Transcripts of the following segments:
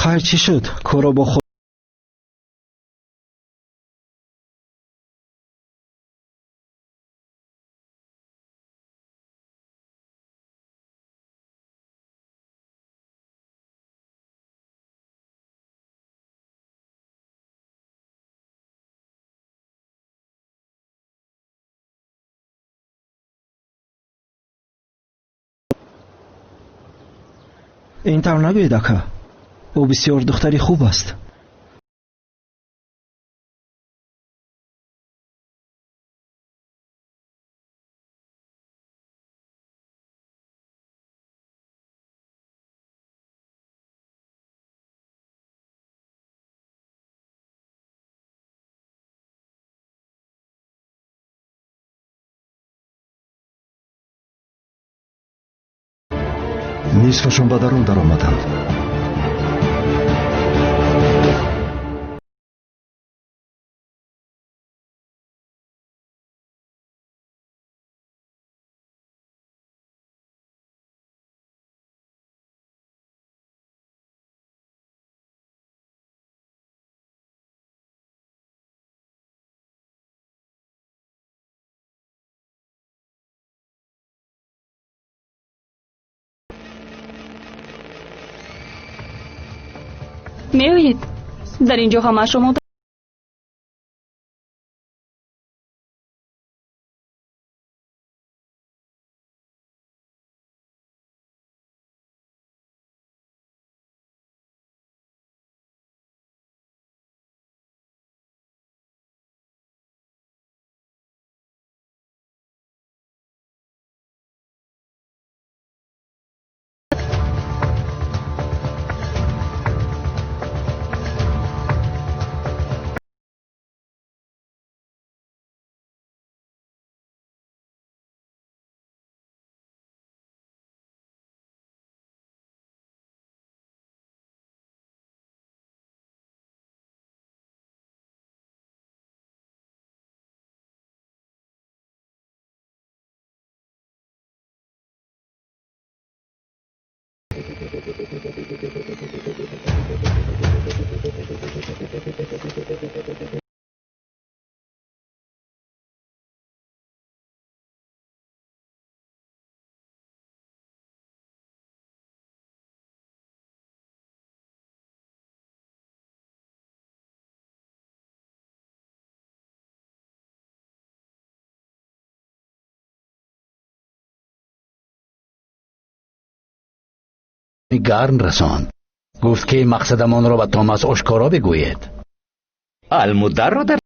Хайр, чӣ шуд? Корро бо ин тавр нагӯед, ака. Ӯ бисёр духтари хуб аст. Нисфашон ба дарун даромаданд. Меоед? Дар ин ҷо ҳамааш омода. Гарм расонд. Гуфт ки мақсадамонро ба Томас ошкоро бигӯед. Алмударро дар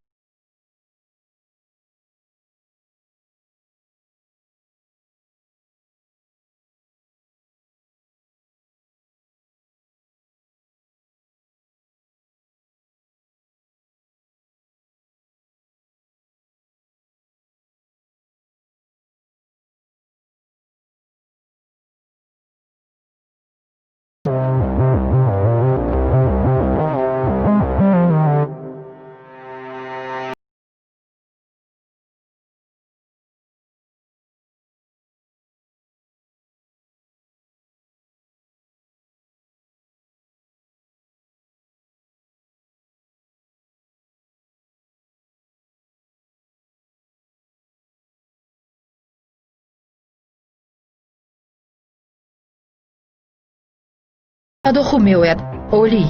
Садо хуб меояд. Олӣ.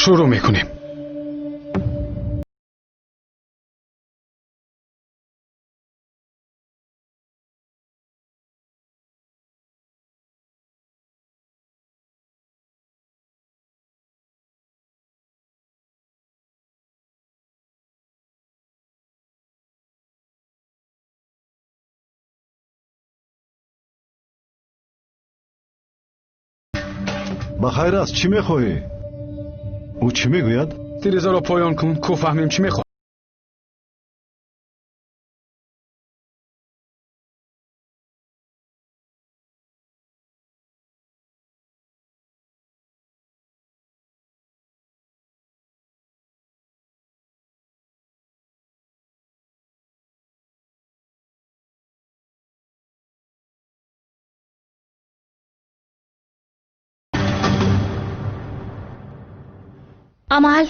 Шурӯъ мекунем. Ба хайр аст, чӣ мехоҳӣ? Ӯ чӣ мегӯяд? Тирезаро поён кун, ку фаҳмем чӣ мехоҳад. Амал.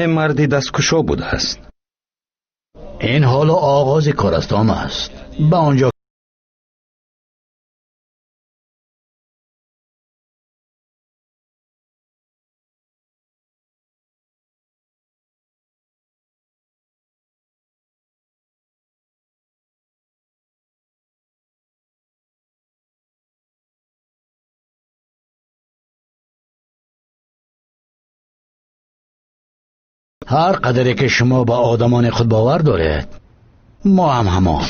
Марди дасткушо будааст. Ин ҳоло оғози кор аст, Томас. Ба он ҷо ҳар қадаре ки шумо ба одамони худ бовар доред, мо ҳам ҳамон.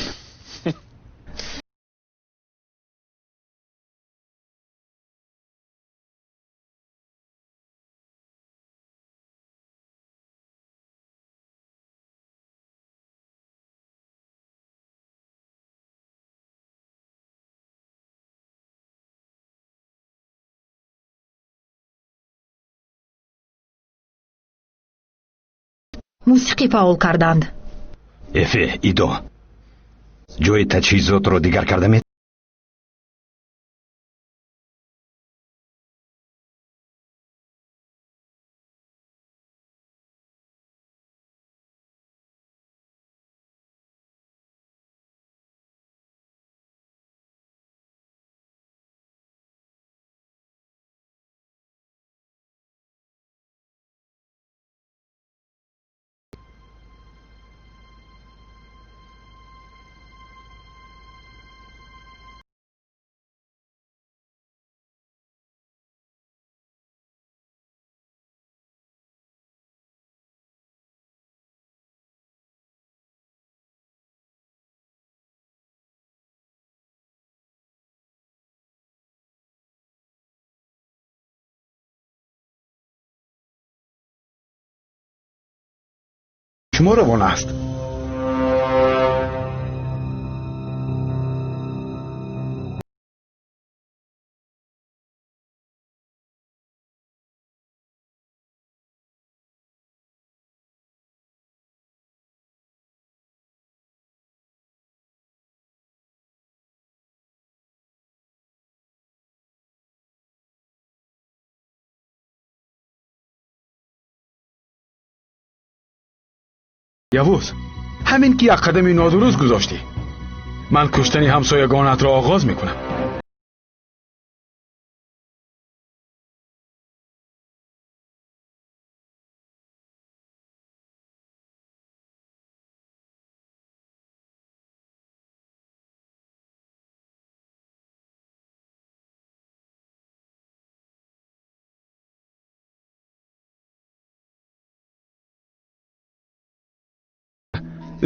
Мусиқӣ фаъол карданд. Эфе, Идо, ҷои таҷҳизотро дигар карда Шумо равона аст. Явуз, ҳамин ки як қадами нодуруст гузоштӣ, ман куштани ҳамсоягонатро оғоз мекунам.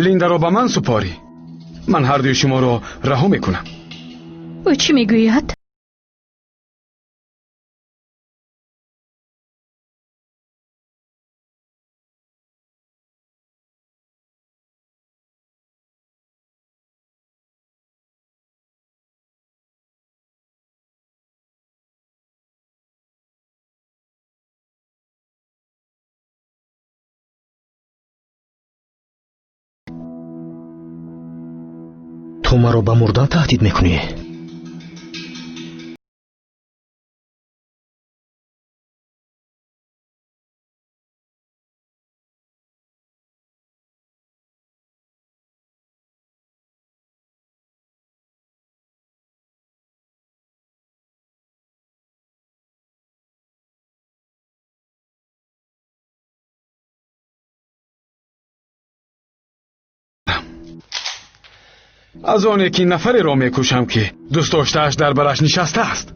Линдаро ба ман супорӣ, ман ҳардуи шуморо раҳо мекунам. Ӯ чӣ мегӯяд? Ту маро ба мурдан таҳдид мекунӣ? Аз оне ки нафареро мекушам, ки дӯстдоштааш дар бараш нишастааст.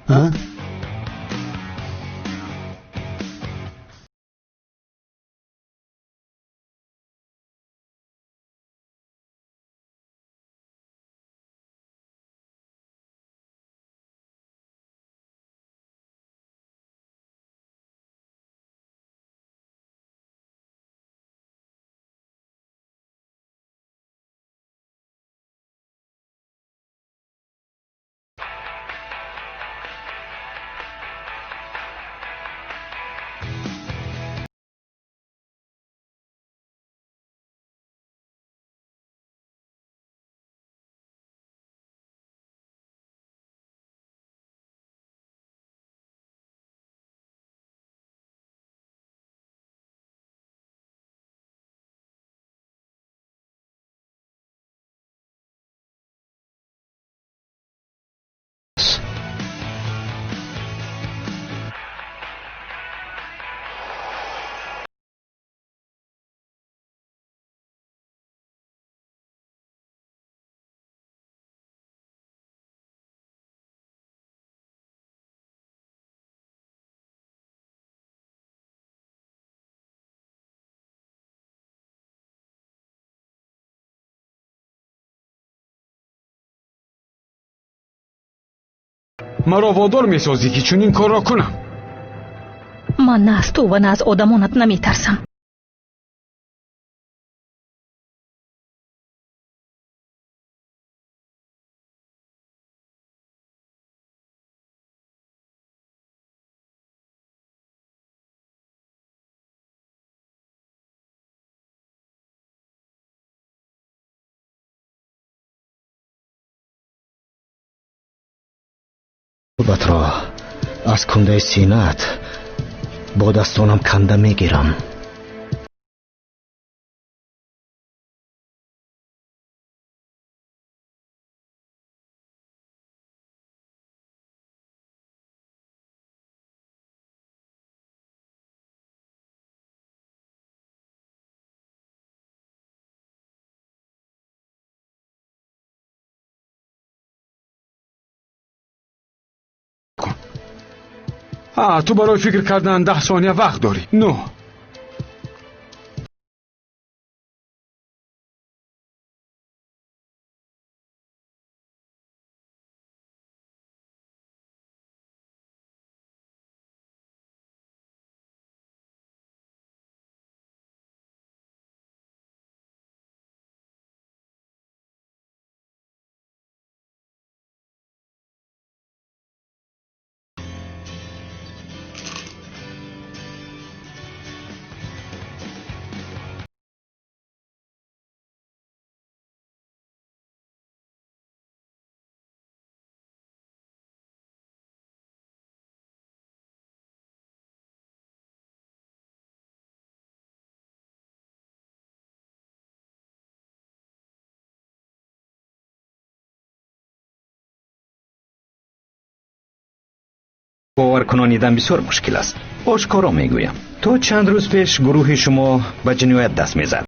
А? Маро водор месозӣ, ки чунин корро кунам. Ман на аз ту ва на аз одамонат наметарсам. Батро аз кундаи синаат бо дастонам канда мегирам. Ту барои фикр кардан 10 сония вақт дорӣ. 9. Бовар кунонидан бисёр мушкил аст. Ошкоро мегӯям, то чанд рӯз пеш гурӯҳи шумо ба ҷиноят даст мезад.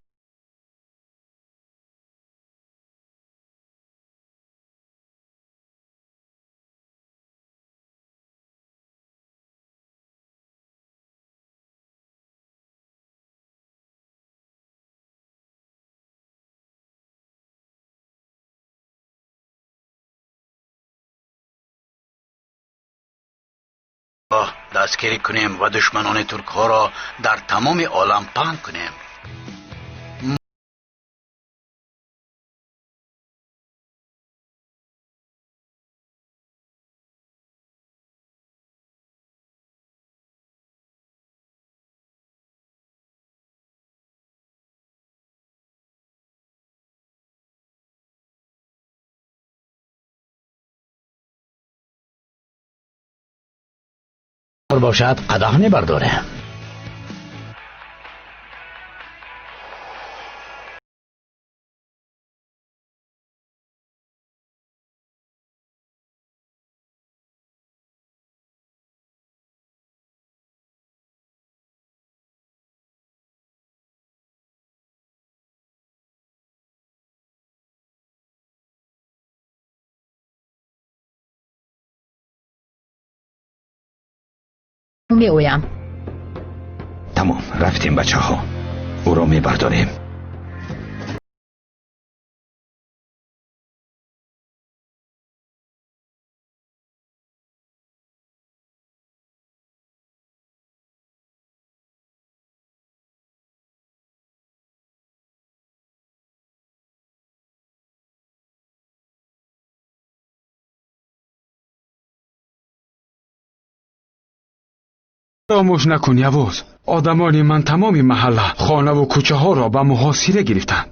Дастгирӣ кунем ва душманони туркҳоро дар тамоми олам паҳн кунем. Бошад қадаҳ мебардорем. Меоям. Тамом, рафтем бачаҳо. Ӯро мебардорем. Фаромӯш накун Явуз, одамони ман тамоми маҳалла, хонаву кӯчаҳоро ба муҳосира гирифтанд.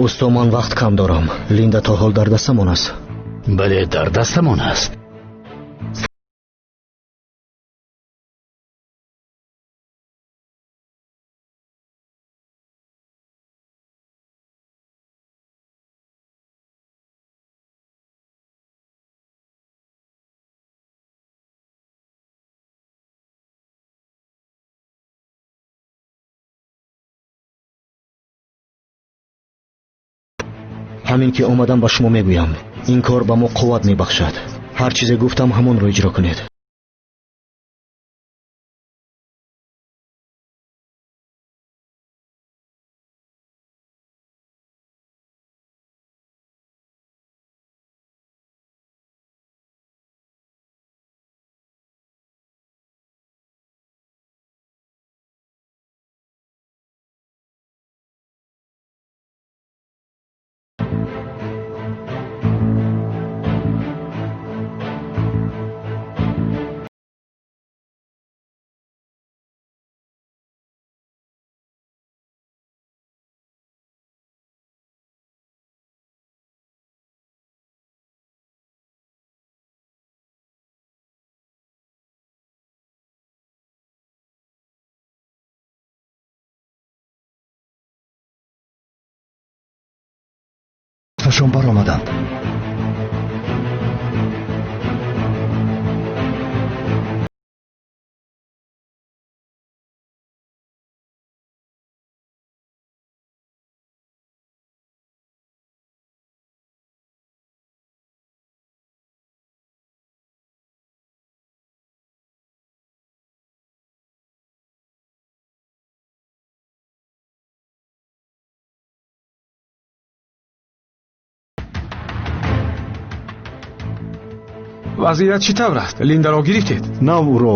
Усто, ман вақт кам дорам. Линда то ҳол дар дастамон аст. Бале, дар дастамон аст. Ҳамин ки омадам ба шумо мегӯям. Ин кор ба мо қувват мебахшад. Ҳар чизе гуфтам ҳамонро иҷро кунед. Шон баромаданд. Вазъият чӣ тавр аст? Линдаро гирифтед? Нав ӯро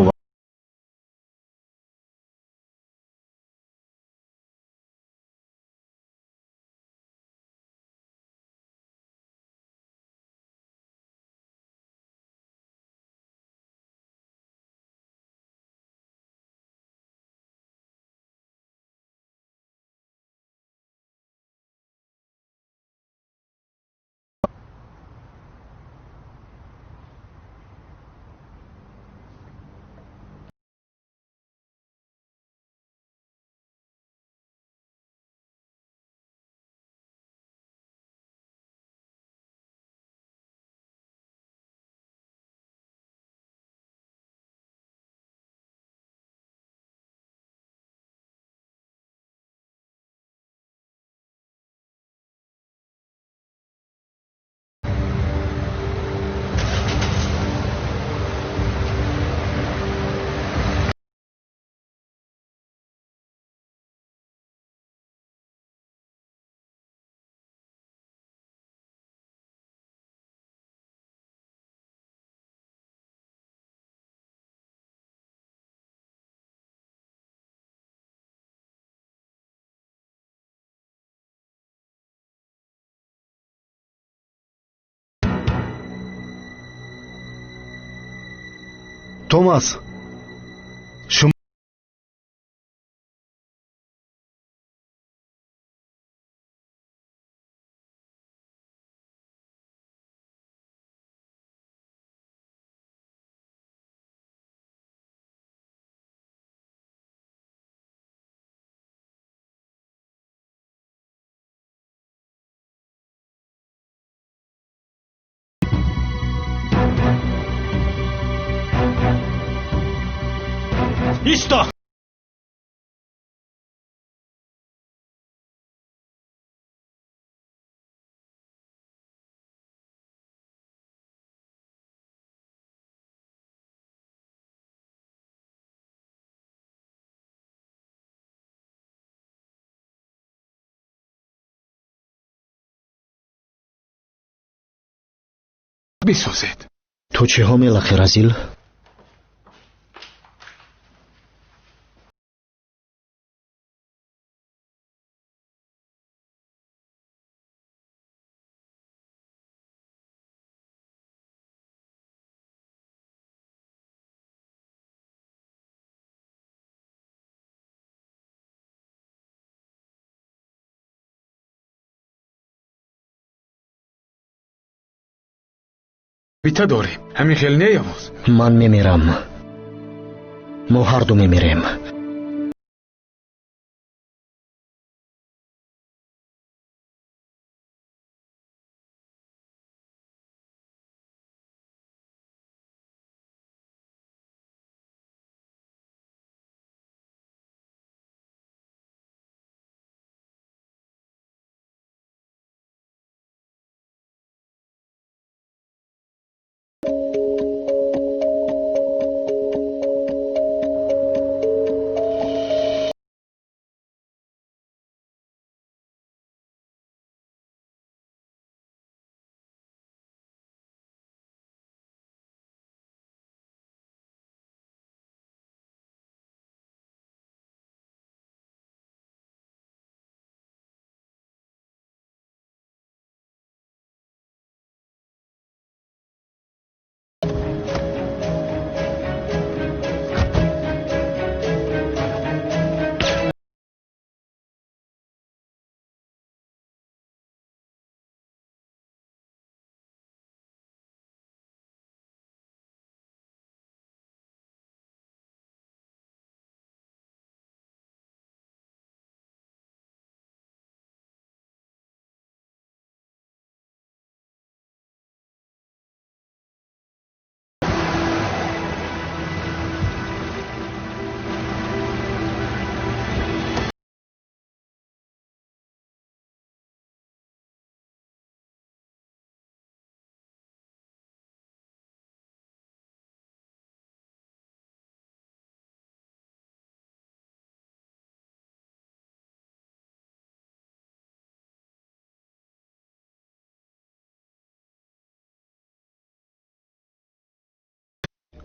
Томас, шумо Исто! Бисозед. Ту чиҳо мелахӣ, разил? Бита дорем. Ҳамин хел не, Явуз? Ман мемирам. Мо ҳарду мемирем.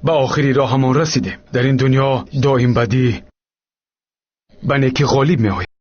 Ба охири роҳамон расидем. Дар ин дунё доим бадӣ ба некӣ ғолиб меояд.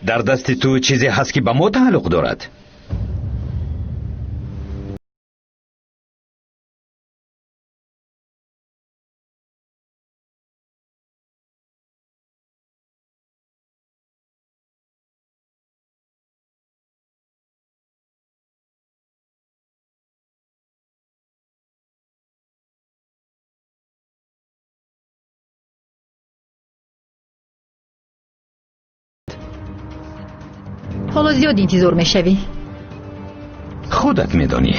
Дар дасти ту чизе ҳаст, ки ба мо тааллуқ дорад? Ҳоло зиёд интизор мешавӣ. Худат медонӣ.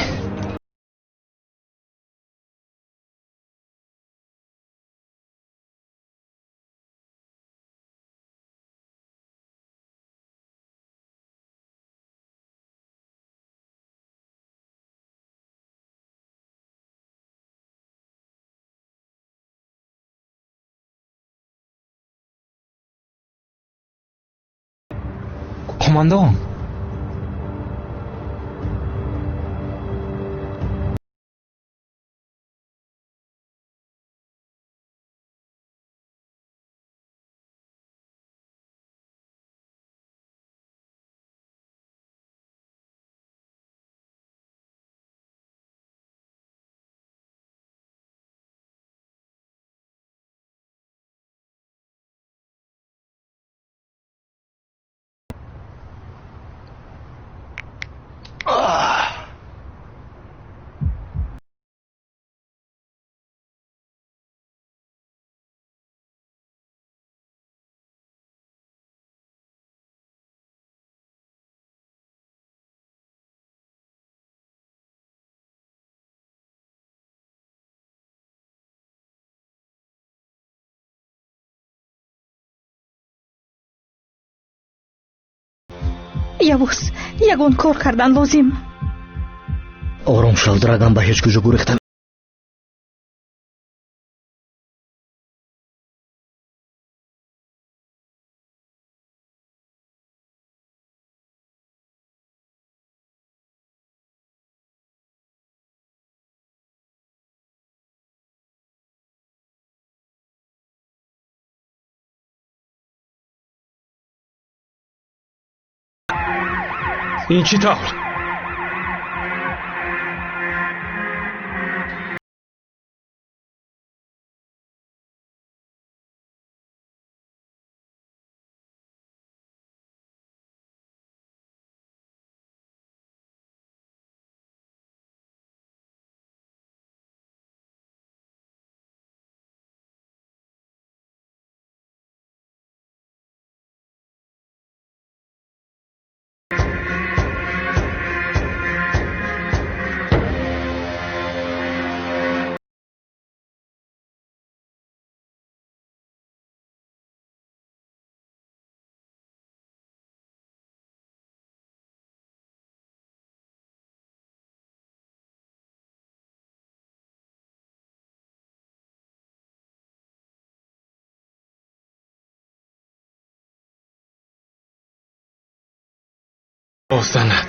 Қумандон, Явуз, ягон кор кардан лозим. Ором шав, Драган ба ҳеҷ куҷо гурехта Ин чӣ тавр? Останад.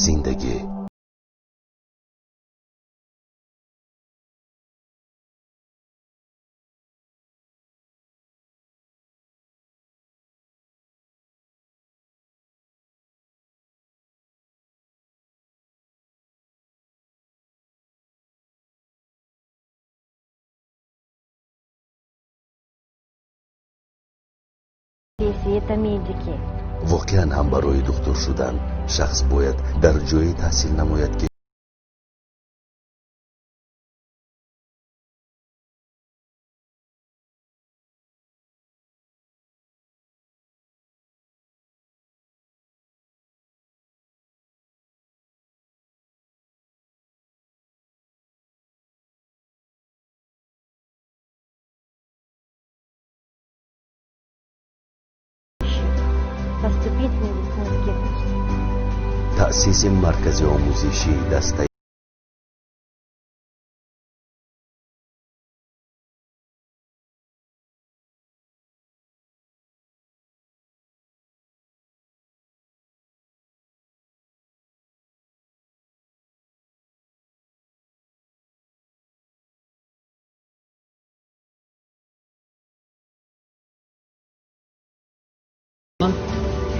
Зиндагӣ это медики. Воқеан ҳам барои духтур шудан шахс бояд дар ҷое таҳсил намояд, ки поступить в медицинский вуз. Таъсиси маркази омӯзишии дастаи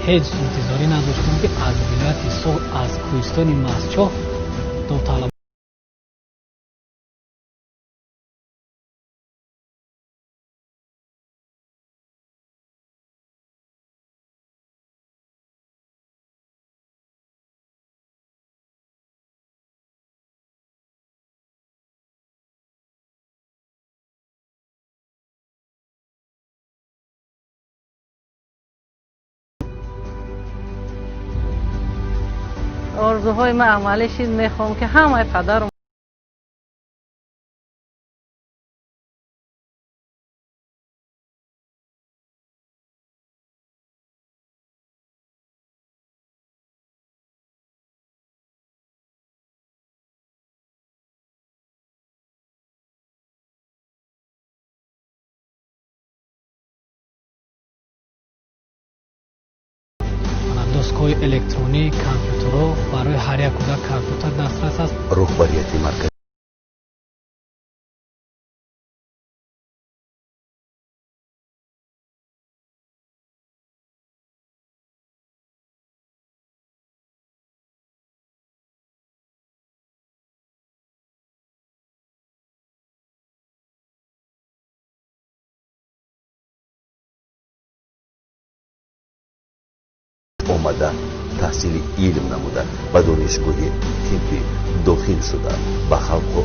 Ҳеҷ интизорӣ надоштем, ки аз вилояти Суғд, аз кӯҳистони Мастчоҳ довталаб Орзуҳои ман амалӣ шид. Мехоҳам, ки ҳамаи падару Доскаҳои электронӣ, компютерҳо, барои ҳар як кӯдак компютер дастрас аст. Роҳбарияти марказ омада, таҳсили илм намуда, ба донишгоҳи тиббӣ дохил шуда, ба халқу